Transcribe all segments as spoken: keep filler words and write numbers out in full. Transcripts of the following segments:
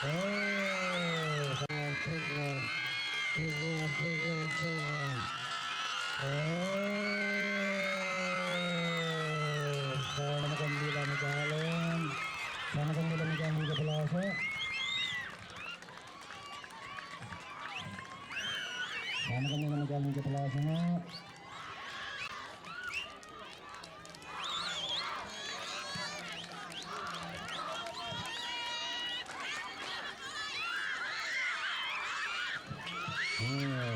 Oh, take one, take one, take one, take one. Oh, sana kom lila ni kalon. Sana kom lila ni kalon ke puhla se. Sana kom lila ni kalon ke puhla se na.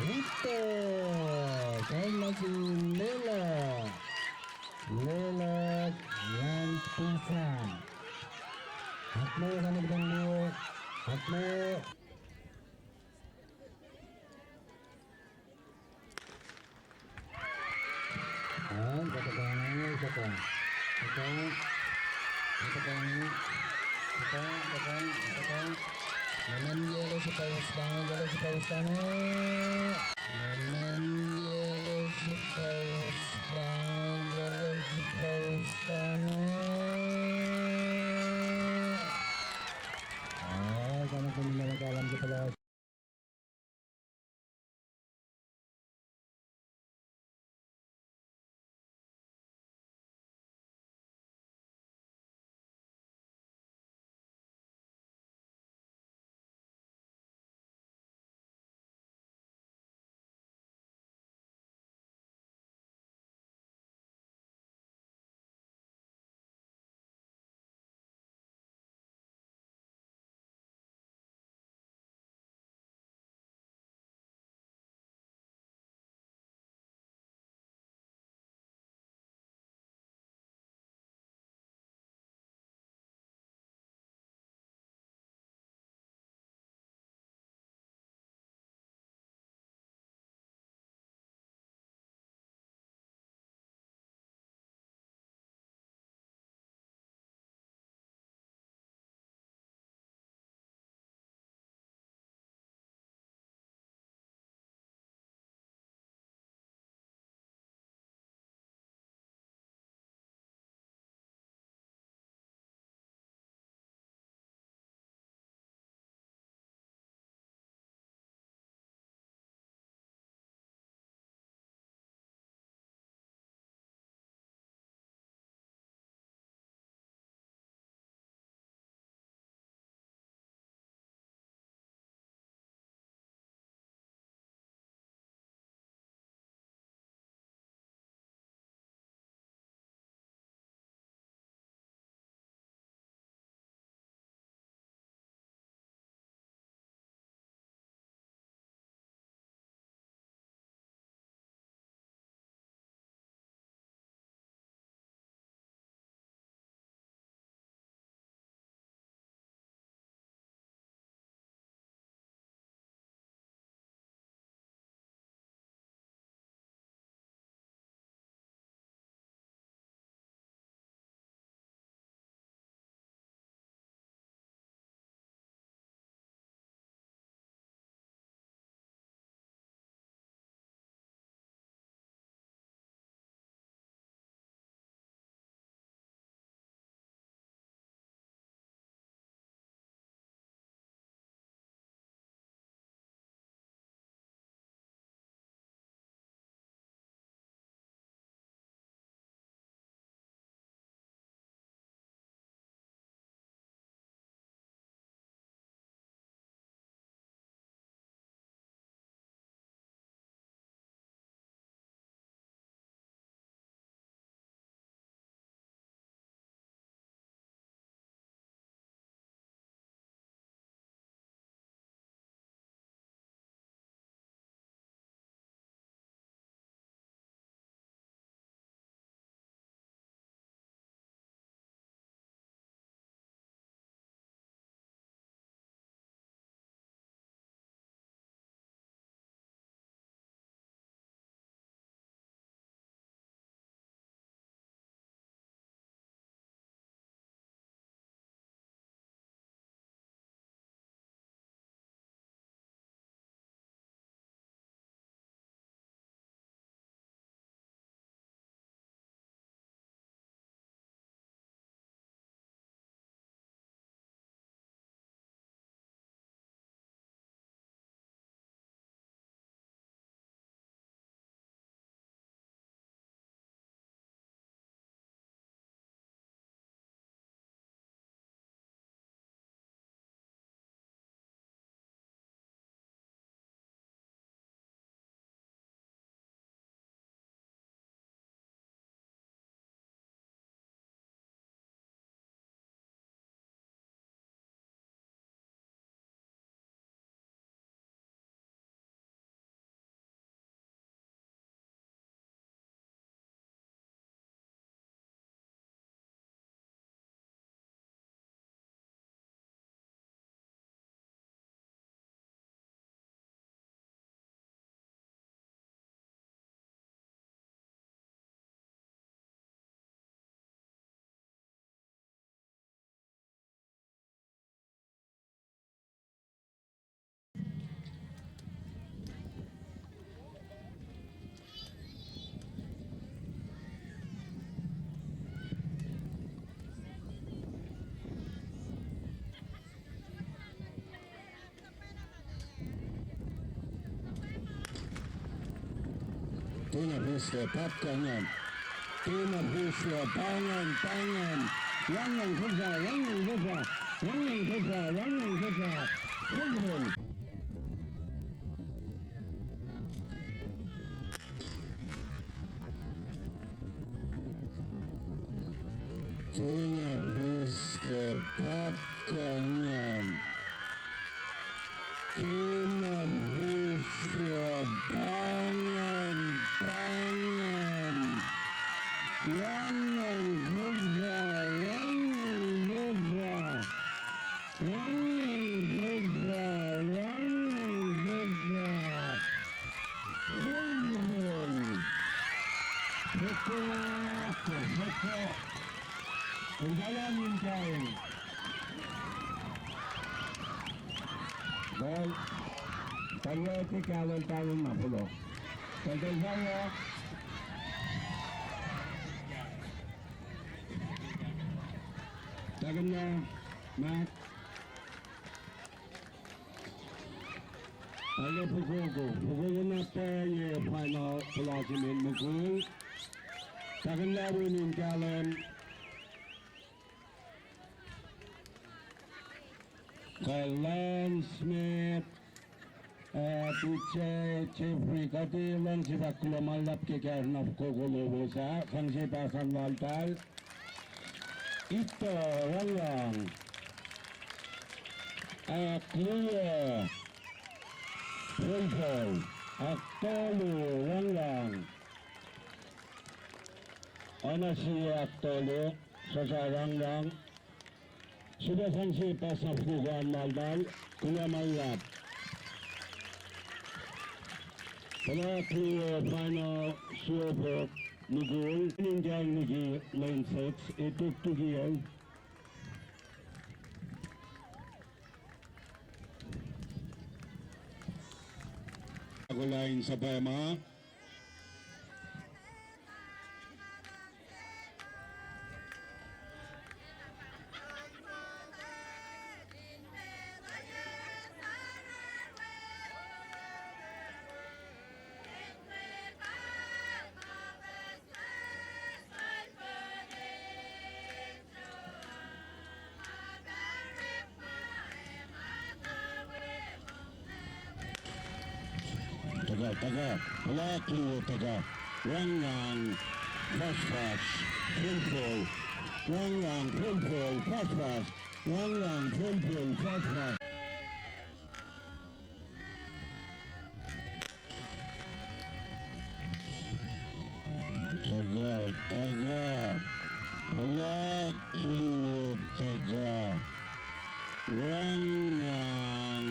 Hito, kalmakin Lela. Lela, Jan Pisan. Hakme, sana kom lila. Hakme. Ah, kata kang, kata kang. Kata kang. Kata kang, kata kang, kata kang. Naman yellow si paus kang, yellow si paus kang. Naman yellow si paus kang, yellow si paus kang. Ah, sana kom lila ni kalon ke puhla. Tina Fiske, Pat Kongan. Tina Fiske, Pangan, Pangan. Rangan Kufa, Rangan Kufa, Rangan Kufa, Rangan Kufa. Kufa. Tina Fiske, Pat Kongan. Tina Fiske, Pangan, Pangan. Rangan Kufa, Rangan Kufa. Rangan Kufa, Rangan Kufa. Kufa. Kufa. Kufa. Kufa. Well, taluhti kahlwem talu na pulo. Taluhti kahlwem. Taluhti na, Matt. Arlac fokoko, fokoko na pwacye final puhla se met mukul. Takuhnlah wen in kahlwem. Kuh Lance Smith, ah, T J Jeffrey, kuht luhngse fahk kuloh ma luhlahp ke kahs na fokoko lowos ah, sang sie pahsan laltahl. Ito, rangrang. Ahkluo, Fulful. Ahktolu, rangrang. Oacna sie ahktolu, sasa rangrang. Suhpwacsan se pahs na fokoko an laltahl, kuloh ma luhlahp. Puhla ahkluo final suohpok mukul, in kaing liki lane six, etuktuki el. Kuloh in sapama. Tuhkuh, tuhkuh, puhla ahkluo tuhkuh. Rangrang, fahsrfahsr, Fulful. Rangrang, Fulful, fahsrfahsr. Rangrang, Fulful, fahsrfahsr. Tuhkuh, tuhkuh. Puhla ahkluo tuhkuh. Rangrang,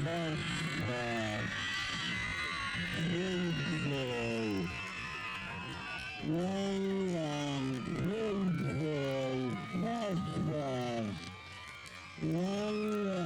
fahsrfahsr, Fulful. Rangrang, Fulful, fahsrfahsr. Rangrang.